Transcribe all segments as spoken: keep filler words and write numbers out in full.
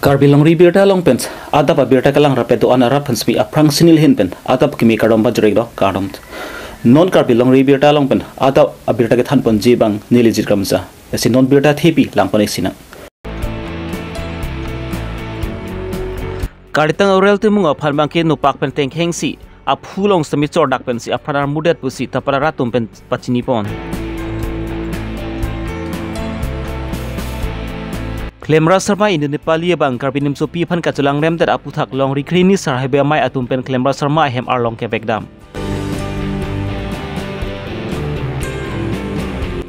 Karbi Longri Birta along pen adap abirta kelang rapet do-an arap pen semi aphrang sinil hin pen adap kimi kardom pajirek do kardom. Non Karbi Longri Birta along pen adap abirta kethanponji abang neli Jit Kramsa. Lasi non birta thepi langpon-ik sinang. Karlitang Orel Timung aphan abangke nopak pen tengkheng si aphu along semi chordak pensi apran armudet pusi tapara atum pen pachinipon. Klemra Sharma Indo Nepali abang Karbi Nimsopi aphan kachelang remdet aputhak Longri Krini Sar Hebe Amei atum pen Klemra Sharma ahem arlong kevek dam.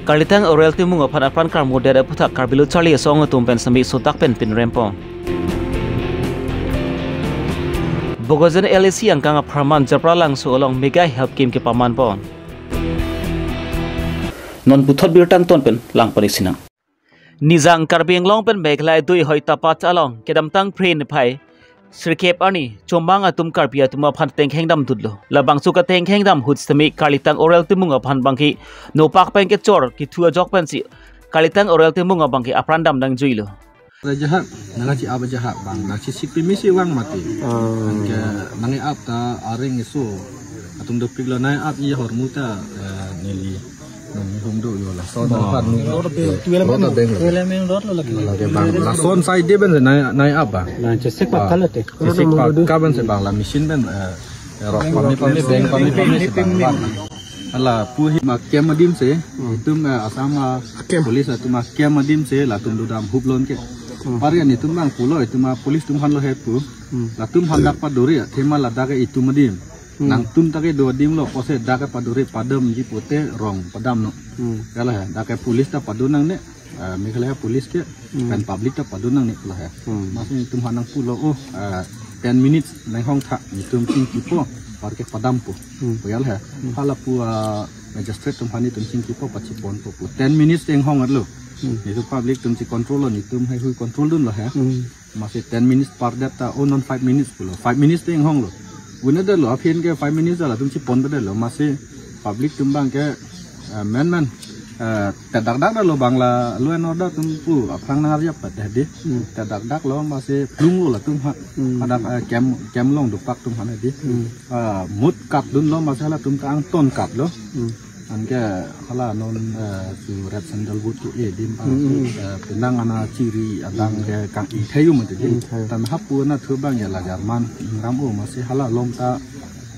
Karlitang Orel Timung aphan apran karmudet aputhak Karbi Lo Charli Asong atum pen semi sotak pen pinrempon. Bokajan L A C angkang apharman Japralangso along mega health camp kepamanpon. Non puthot birta angton pen langpon-ik sinang. Nijang Karbi Anglong pen Meghalaya dui hoi tapat along kedamtang Phre niphai sirkep arni chomang atum Karbi atum aphan tengkheng damdutlo. Labangso ketengkheng dam ahut semi Karlitang Orel Timung aphan abangke nopak pen kechor kethu ajok pensi Karlitang Orel Timung abangke apran dam nangjuilo. Ajahak, nangkachi-ap ajahak abang, nangchesik pemisi vang mati. Ah. Anke nang-ap ta areng iso atum dopiklo, nang-ap i ahormu ta, eh, neli nang hum do yo lason. Ba. Pan nu. Rot ta deng. Twelve main road lo lagi. Lagi bang, lason side pen nang, nang-ap ba. Nangchesik ba, pat kalo te. Chesik pat kaban si bang la machine pen, eh, rot pame pame beng pame pame si bang. Hala pu hi ma kem adim si, hmm, itum, eh, Assam, ah, kem. Police atum akem adim si latum dodam hup lon ke. Hmm. Parian itum bang pulo, itum a police atum aphan lo he pu. Hmm. Latum aphan dak padore, athema ladak ke itum adim. Hmm. Nangtum ta kedo adim lo, pusi dak ke padore padamji pute rong padamnon. Hmm. Kala he, dak ke police ta pado nangne, eh, Meghalaya police ke, hmm, pen public ta pado nangne kala he. Hmm. Masi itum aphan nangpulo, oh, eh, ten minutes nanghong tha, itum chingkipo, par ke padampo. Hmm. Pu kala he. Hmm. Hala pu, ah, magistrate atum aphan itum chingkipo, pachiponpo pu. Ten minutes te inghong-etlo. Hmm. Itum public atum chi control lo, itum heihui control dunlo he. Hmm. Masi ten minutes pardet ta, oh, non five minutes pulo. Five minutes te inghonglo. Un'edetlo, aphin ke five minutes latum chiponpedetlo. Masi public atum abangke, eh, men men, eh, tedakdaklo bang la law and order atum pu aphrang nang-arjap pat hedi. Hmm. Tedakdaklo masi plunglo latum ha. Hmm. Hadak, eh, kem, kem along dopak atum aphan hedi. Hmm. Ah, mut katdunlo masi halatum ta angton katlo. Hmm. Anke hala non, eh, su red sandalwood ku e dim, ah, hmm, hmm, eh, penang ana chiri adang, hmm, ke kang-i theyu mati di. Hmm, theyu. Tame hapu ana thu abang ya la German ingram o masi hala along ta,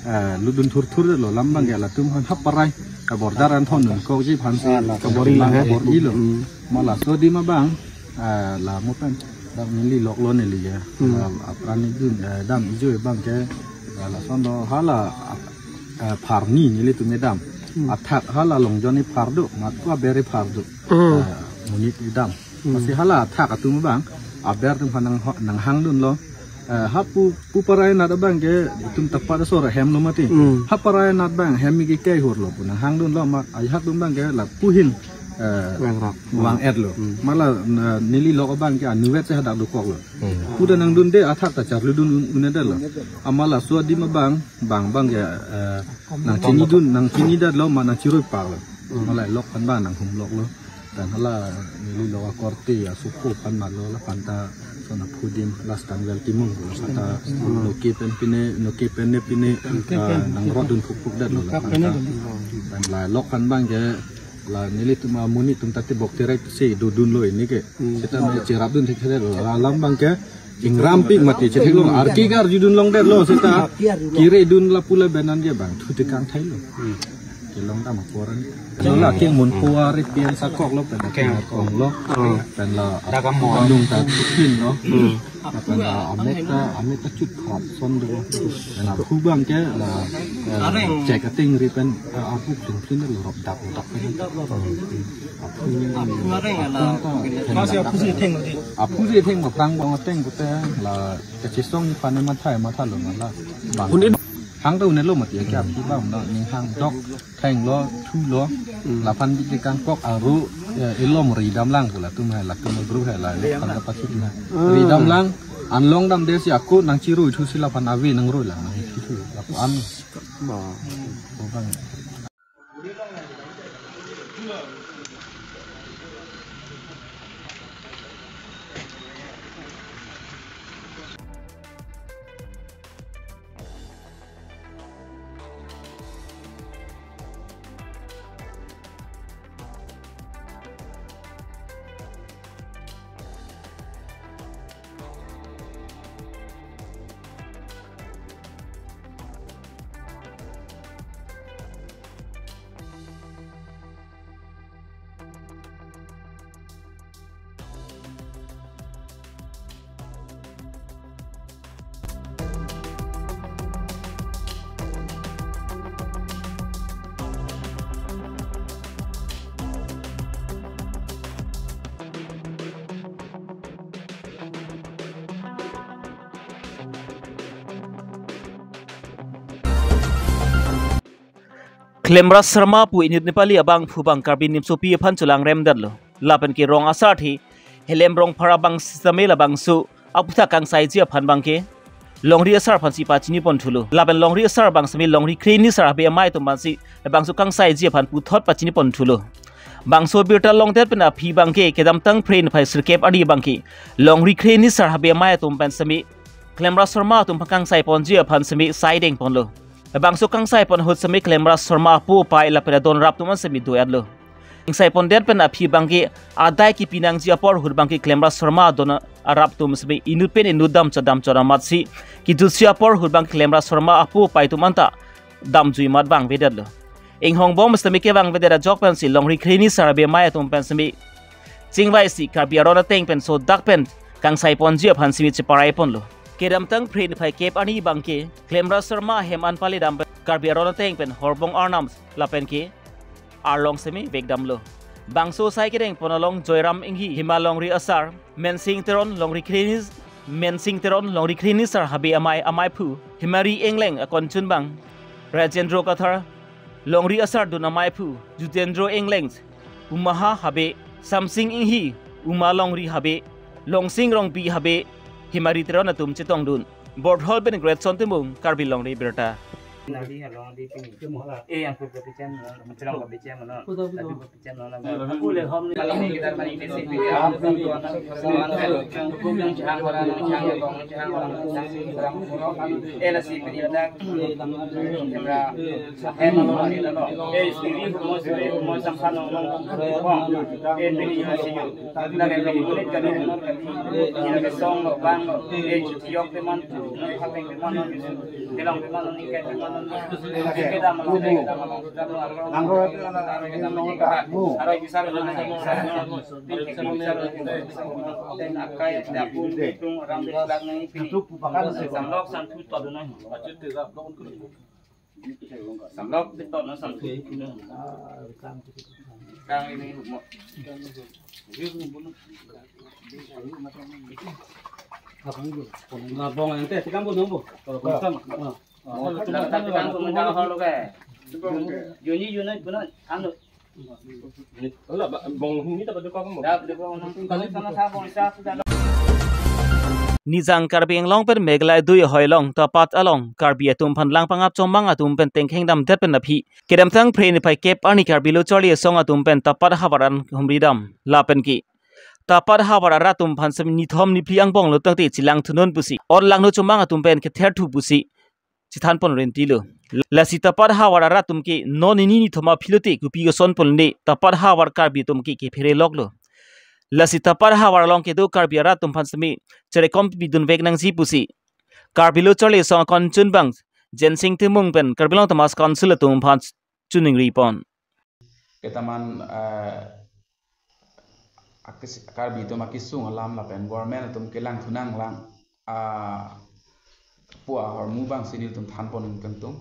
eh, ludun thurthurlo lam abang ya latum aphan hap parai. Ka border an thondun kokji aphan si, ah, la ka bor-i la he, bor-ilo. Hmm. Ma laso adim abang, eh, la mo pen dak neli loklo neli ya. Hmm. La apran idun, eh, dam ijo abangke, eh, lason do hala, eh, phar ni nelitum edam. Hmm. Athak hala Longjon iphar do, matu aber iphar do. Hmm. Eh, monit edam. Hmm. Masi hala athak atum abang, aber atum aphan nang ho-, nanghangdunlo. Eh, hapu, pu parai nat abangke, itum tapat asor ahemlo mati. Hmm. Hap parai nat abang, hem ke kehurlo pu nanghangdunlo, ma, ajahak atum abangke, la puhin, eh, vang rap, vang-etlo. Hmm. Ma la, na, neli lok abangke, anuvet si hadak dokoklo. Hmm. Pu ta nangdunde, athak ta charlidun un-, un'edetlo. Ama laso adim abang, bang abangke, eh, nangchinidun, nangchinidetlo, ma nangchiruipaklo. Hmm. Ma la lok aphan abang nanghumloklo. Pen hala neli lok akorte asopo aphan malo, laphan ta son aphu adim la Stanwell Timung, la seta, hmm, noke pen pine, noke pen ne pine, noke, ah, pen nangrotdun phukphukdetlo, noke laphan pen ta. Ne. Pen la lok aphan abangke, la nelitum amonit atum ta tebok terek si dodunlo ini ke. Hmm. Seta me cherapdun thekthedetlo. La alam abangke ingrampik mati chetheklong. Arki gar judun longdetlo seta. Kiredun lapu laben an ke bang thu tekang thailo. Hmm. Kelong dam aporan. Lo la keng mun puari pian sakoklo pen keng akonglo. Hmm. Pen la dak amor. Andung ta chupinlo. Hmm. Pen la amek ta, amek ta chut phat son do. Pen aphu abangke la, eh, chek ateng ri pen, eh, aphu kling kling lo rop dak dak pen. Hmm. Aphu areng la. Aphu si aphu si theng lo di. Aphu si theng ba prang bong ateng pute la kachisong ni aphan mathai mathalo ma la. Bang. Hang ta un'etlo mati ya kya aphi bang na ni hang dok thenglo thulo. Hmm. Laphan bik tekang kok aru, eh, ilom ridam lang pu latum hai latum group hai la le kan ta pasi na. Hmm. Ridam lang anlong damde si ako nangchiruithu si laphan ave nangrui lang nangthu lapu an. Ba. Ko bang. Klemraj Sharma pu inut Nepali abangphu abang Karbi nimsopi aphan chelangrem detlo. Lapen ke rong asarthe Helem Rongphar abang sitame labangso aputhak kangsaiji aphan abangke longri asar aphansi pachini ponthulo. Lapen longri asar abang sitame longri kre-hini sar habe amei atum aphansi labangso kangsaiji aphan puthot pachini ponthulo. Bangso birta longdet pen aphi abangke kedamtang Phre niphai sirkep arni abangke longri kre-hini sar habe amei atum pen sitame Klemraj Sharma atum aphan kangsai ponji aphan sitame saideng ponlo. Bangso kangsai pon ahut sitame Klemraj Sharma apo apai lapen adon arap atum an sitame do-etlo. Kangsai pondet pen aphi abangke adai kipi nangji apor ahut abangke Klemraj Sharma adon arap atum sitame inut pen inut damchot damchot amatsi kejutsi apor ahut abangke Klemraj Sharma apo apai atum anta damjui amat vangvedetlo. Inghongbom sitame kevangvedet ajok pensi longri kre-hini sar habe amei atum pen sitame chingvaisi Karbi aron ateng pen sodak pen kangsai ponji aphan sitame cheparai ponlo. Kedamtang Phre niphai kep arni abangke Klemraj Sharma ahem an pale dam pen Karbi aron ateng pen Horbong Arnam lapen ke arlong sitame vekdamlo. Bangso sai kedeng pon along Joyram Inghi, Hima longri asar, Mensing Teron longri kre-hini, Mensing Teron longri kre-hini sar habe amei ameiphu, Himari Engleng akonchunbang, Rajendro Kathar longri asar dun ameiphu, Jutendro Engleng, Umaha habe, Samsing Inghi, Uma longri habe, Longsing Rongpi habe, Himari Teron atum chetongdun. Borthol pen Greatson Timung, Karbi Longri Birta. Samlok beton na samthu. Kang ini mo. Nabong ente tikam bo nungbo. Kalau konsam. Tapi kan pun menjawab hal lo ke. Juni Juni pun anu. Nijang Karbi Anglong pen Meghalaya adui ahoi along Tapat along Karbi atum aphan langpangap chomang atum pen tengkheng damdet pen aphi kedamtang Phre niphai kep arni Karbi Lo Charli Asong atum pen Tapat havar an humri dam lapen ke Tapat havar arat atum aphan sitame nithom niphli angbong lo tangte chelang thunon pusi, or langno chomang atum pen kether thu pusi chethan pon rentilo. Lasi Tapat havar arat atum ke non nini nithom aphi lote kopi koson pon le Tapat havar Karbi atum ke kephere loklo. Lasi Tapat havar along kedo Karbi arat atum aphan sitame cherekom pidun vek nangji pusi Karbi Lo Charli Asong akonchunbang Jensing Timung pen Karbi Anglong Autonomous Council atum aphan choningri pon. Ketaman, eh, akis-, Karbi atum akisung alam lapen government atum kelang thunang lang, ah, pu ahormu abang si nelitum than pon kangtung.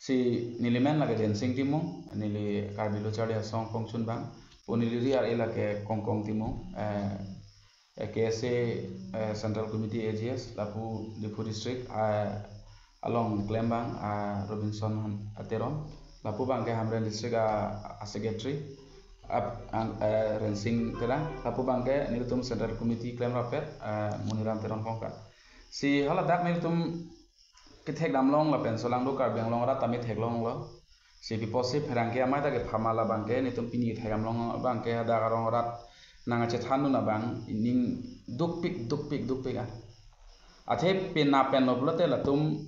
Si neli men lake Jensing Timung, neli Karbi Lo Charli Asong kongchunbang, pu neli ri ar-e lake Kongkong Timung, eh, eh, K S A, eh, Central Committee A G S, lapu Diphu District, eh, along klembang, ah, Robinson Han-, Teron, lapu abangke Hamren District, ah, a Secretary, ap-, ang, eh, Rensing Terang, lapu abangke nelitum Central Committee klemrap-et, eh, Moniram Teron Kongkat. Si haladak nelitum kethek damlong lapen solangdo Karbi Anglong arat tame theklonglo. Si pi apotsi pherangke amei ta kepha ma labangke nelitum pini kethek damlong abangke hadak arong arat nangkachethan dun abang ning dukpik, dukpik, dukpik ah. Athe pena pen lo pulote latum,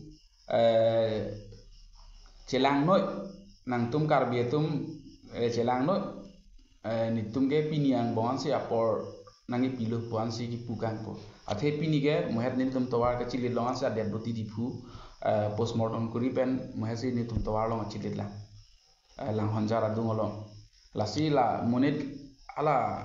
eh, chelang noi, nangtum Karbi atum, eh, chelang noi, eh, nelitum ke pini angbong ansi apor nangkepilo pu ansi kipu kangpo. Athe pini ke muhet nelitum tovar kachilidlong ansi adet boti Diphu, eh, postmortem kuri pen muhet si nelitum tovar along chilidlang. Eh, Langhonjar adung along. Lasi la monit hala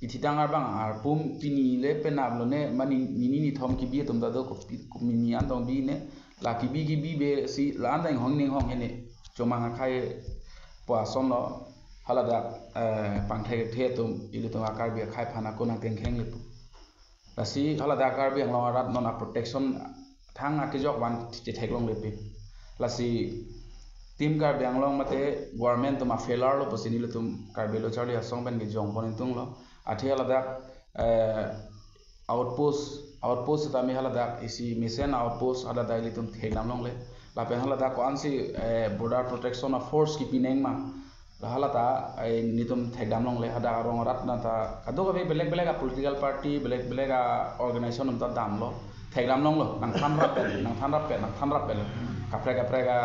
kithitang arbang arpum pini le penap lone mani nini nithom kebi atum ta do kopi, komini antong bi ne la kebi kebi be si la-an ta inghong ninghong hene chomang akhai pu ason lo haladak, eh, pangthek the atum ilitum a Karbi akhai aphan ako nangtengkheng le pu. Lasi haladak Karbi Anglong arat non a protection thang akejok van chetheklongle pu. Lasi Team Karbi Anglong mate government atum a-failure lo pusi nelitum Karbi Lo Charli Asong pen kejongpon ingtunglo. Athe haladak, eh, outpost, outpost tame haladak isi mesen outpost haladak ilitum thekdam longle. Lapen haladak ko-ansi, eh, border protection a-force kipi nangma, la halata, eh, nelitum thekdam longle. Hadak arong arat nata kadokave belek belek a-political party, belek belek a-organization atum ta damlo. Thekdam longlo, nangthanrap pen, nangthanrap pen, nangthanrap pen. Kaprek kaprek a,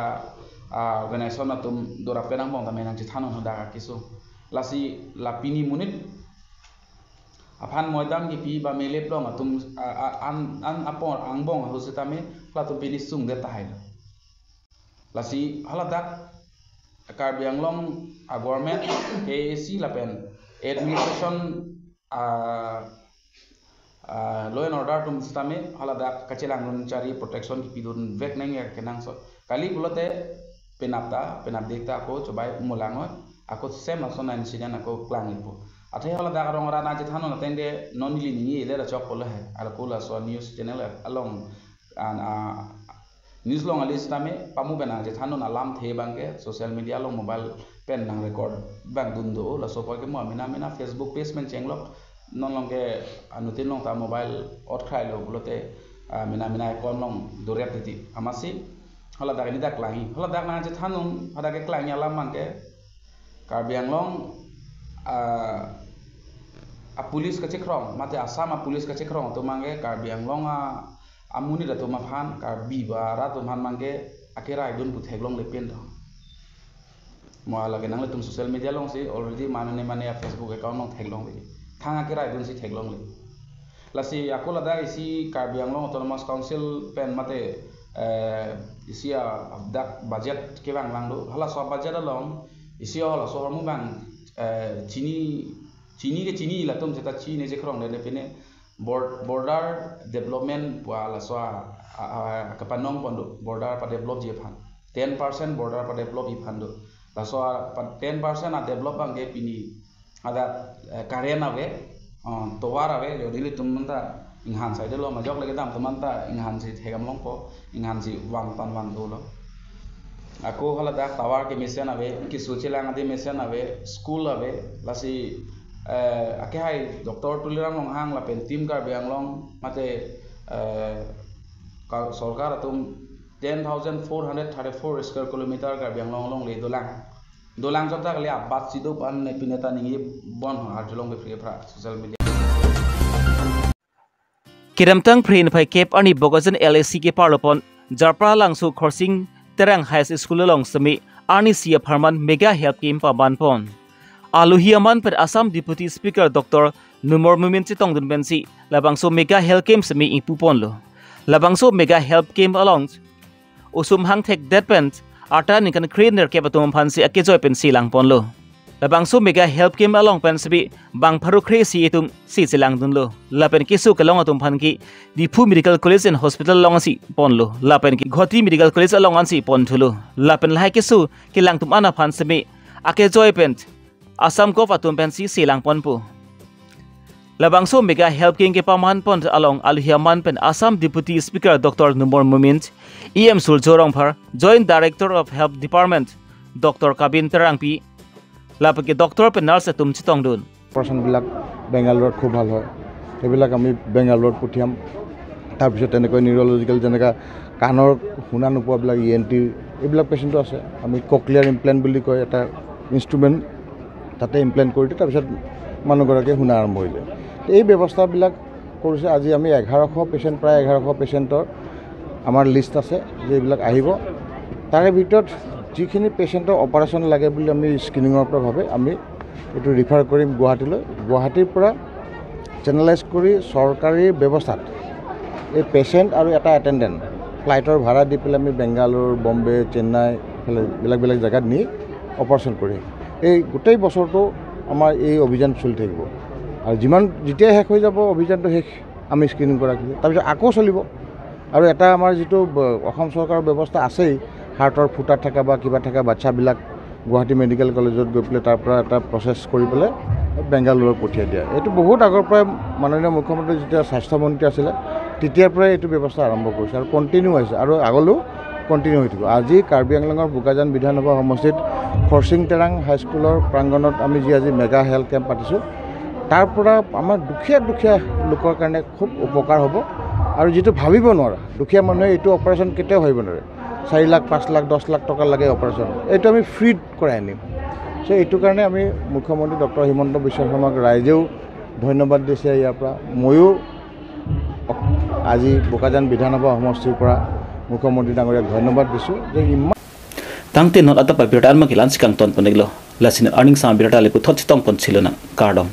a-organization atum dorap pen angbong tame nangchethan un hadak keso. Lasi la pini monit aphan moidam kipi ba melep long atum, a, a, an, an apor angbong ahut setame latum pini sungdet tahai lo. Lasi haladak Karbi Anglong a-government, K A A C lapen administration, a, a, law and order atum setame haladak kachelangdun chari, protection kipidun vek nangji akenangsot. Kali pulote penap ta, penap dik ta ako chobai mulang oi, ako sem lason a-incident ako klang ipo. Athe haladak arong arat nangchethan un ateng de non neli ningje le ra chokpo lahai. Ako laso news channel along an, a, news along ali setame pamu pen nangchethan un alamthe abangke social media along mobile pen nang-record abang dun do, laso apot ke mo mena mena Facebook page pen chenglok, non along ke anuttin along ta mobile ot khrai lo pulote, a, mena mena account along dorep titi. Amatsi haladak ini dak langji. Haladak nangchethan un hadak keklangji alam abangke Karbi Anglong, a, a-police kachekrong mate Assam a-police kachekrong atum abangke Karbi Anglong a, amonit atum aphan, Karbi ba arat atum aphan abangke akeraidun pu theklongle pen do. Mo lake nanglitum social media alongsi already mane mane a-Facebook account along theklongle. Thang akeraidunsi theklongle. Lasi ako ladak isi Karbi Anglong Autonomous Council pen mate, eh, isi a, dak budget kevang lang do. Halaso budget along isi halaso ahormu abang, eh, chini, chini ke chini, latum seta chini chekrong le pine bor-, border development pu halaso a, a, a, kapanong pon do, border padevelopji aphan. Ten percent border padevelopji aphan do. Laso a, pa-, ten percent a-develop abangke pini ada, eh, current ave, eh, tovar ave, jodi ilitum anta inghan saide lo, majok lagi dam atum anta inghansi thekdam longpo, inghansi van pan van dolo. Ako haladak tovar kemesen ave, keso chelang adi mesen ave, school ave, lasi, eh, akehai Doctor Tuliram Ronghang lapen Team Karbi Anglong mate, eh, ka-, sorkar atum ten thousand four hundred thirty-four square kilometer Karbi Anglong alongle dolang. Dolang chot ta kali abatsi do pu an ne pine ta ningje bon ho arjulong bepri pra social media. Kedamtang Phre phai kep arni Bokajan L A C keparlopon Jarpra Langso Khorsing Terang High School along semi arnisi apharman Mega Health Camp pamanpon. Alohi aman pen Assam Deputy Speaker Doctor Numal Momin chetongdun pensi labangso Mega Health Camp semi ingpuponlo. Labangso Mega Health Camp along osomar hangthekdet pen arta ningkan krenerkep atum aphansi akejoi pensi langponlo. Labangso Mega Health Camp along pen semi bang pharo kre-isi atumsi chelangdunlo. Lapen keso kelong atum aphan ke Diphu Medical College and Hospital along ansi ponlo. Lapen ke Guwahati Medical College along ansi ponthulo. Lapen lahai keso kelang atum an aphan semi akejoi pen Assam Govt atum pensi chelangponpo. Labangso Mega Health Camp kepamanpon along alohi aman pen Assam Deputy Speaker Doctor Numal Momin, E M Surjya Rongphar, Joint Director of Health Department Doctor Kabin Terangpi, lapen ke doctor pen nurse atum chetongdun. অপাৰেশ্যনবিলাক বেংগালোৰত খুব ভাল হয়, সেইবিলাক আমি বেংগালোৰত পঠিয়াম। তাৰপিছত তেনেকৈ নিউৰলজিকেল, যেনেকা কাণৰ শুনা নোপোৱাবিলাক, ই এন টি, এইবিলাক পেচেণ্টো আছে, আমি ককলিয়াৰ ইমপ্লেণ্ট বুলি কয় এটা ইনষ্ট্ৰুমেণ্ট, তাতে ইমপ্লেণ্ট কৰি দিয়ে, তাৰপিছত মানুহগৰাকীয়ে শুনা আৰম্ভ হৈ যায়। এই ব্যৱস্থাবিলাক কৰিছে। আজি আমি এঘাৰশ পেচেণ্ট, প্ৰায় এঘাৰশ পেচেণ্টৰ আমাৰ লিষ্ট আছে যে এইবিলাক আহিব। তাৰে ভিতৰত যিখিনি পেচেণ্টৰ অপাৰেশ্যন লাগে বুলি আমি স্ক্ৰিনিঙৰ পৰা ভাবে, আমি এইটো ৰিফাৰ কৰিম গুৱাহাটীলৈ। গুৱাহাটীৰ পৰা জেনেৰেলাইজ কৰি চৰকাৰী ব্যৱস্থাত এই পেচেণ্ট আৰু এটা এটেণ্ডেণ্ট ফ্লাইটৰ ভাড়া দি পেলাই আমি বেংগালোৰ, বম্বে, চেন্নাই, এইফালে বেলেগ বেলেগ জেগাত নি অপাৰেশ্যন কৰি, এই গোটেই বছৰটো আমাৰ এই অভিযান চলি থাকিব। আৰু যিমান, যেতিয়া শেষ হৈ যাব অভিযানটো, শেষ, আমি স্ক্ৰিনিং কৰাখিনি, তাৰপিছত আকৌ চলিব। আৰু এটা আমাৰ যিটো ব-, অসম চৰকাৰৰ ব্যৱস্থা আছেই, হাৰ্টৰ ফুটা থকা বা কিবা থকা বাচ্ছাবিলাক গুৱাহাটী মেডিকেল কলেজত গৈ পেলাই তাৰ পৰা এটা প্ৰচেছ কৰি পেলাই বেংগালোৰত পঠিয়াই দিয়া। এইটো বহুত আগৰ পৰাই মাননীয় মুখ্যমন্ত্ৰী যেতিয়া স্বাস্থ্যমন্ত্ৰী আছিলে, তেতিয়াৰ পৰাই এইটো ব্যৱস্থা আৰম্ভ কৰিছে আৰু কণ্টিনিউ হৈছে। আৰু আগলৈও কণ্টিনিউ হৈ থাকিব। আজি কাৰ্বি আংলঙৰ বোকাজান বিধানসভা সমষ্টিত খৰচিং তেৰাং হাইস্কুলৰ প্ৰাংগণত আমি যি আজি মেগা হেল্থ কেম্প পাতিছোঁ, তাৰ পৰা আমাৰ দুখীয়া দুখীয়া লোকৰ কাৰণে খুব উপকাৰ হ'ব। আৰু যিটো ভাবিব নোৱাৰা, দুখীয়া মানুহে এইটো অপাৰেশ্যন কেতিয়াও ভাবিব নোৱাৰে, চাৰি লাখ, পাঁচ লাখ, দহ লাখ টকা লাগে অপাৰেশ্যন, এইটো আমি ফ্ৰীত কৰাই আনিম। চ' এইটো কাৰণে আমি মুখ্যমন্ত্ৰী ডক্টৰ হিমন্ত বিশ্ব শৰ্মাক ৰাইজেও ধন্যবাদ দিছে। ইয়াৰ পৰা ময়ো আজি বোকাজান বিধানসভা সমষ্টিৰ পৰা মুখ্যমন্ত্ৰী ডাঙৰীয়াক ধন্যবাদ দিছোঁ যে ইমান Tangte non adap abirta arma kelan si kangton pon-iklo. Lasi non arningsan abirta le puthot chetong pon si lonang, kardom.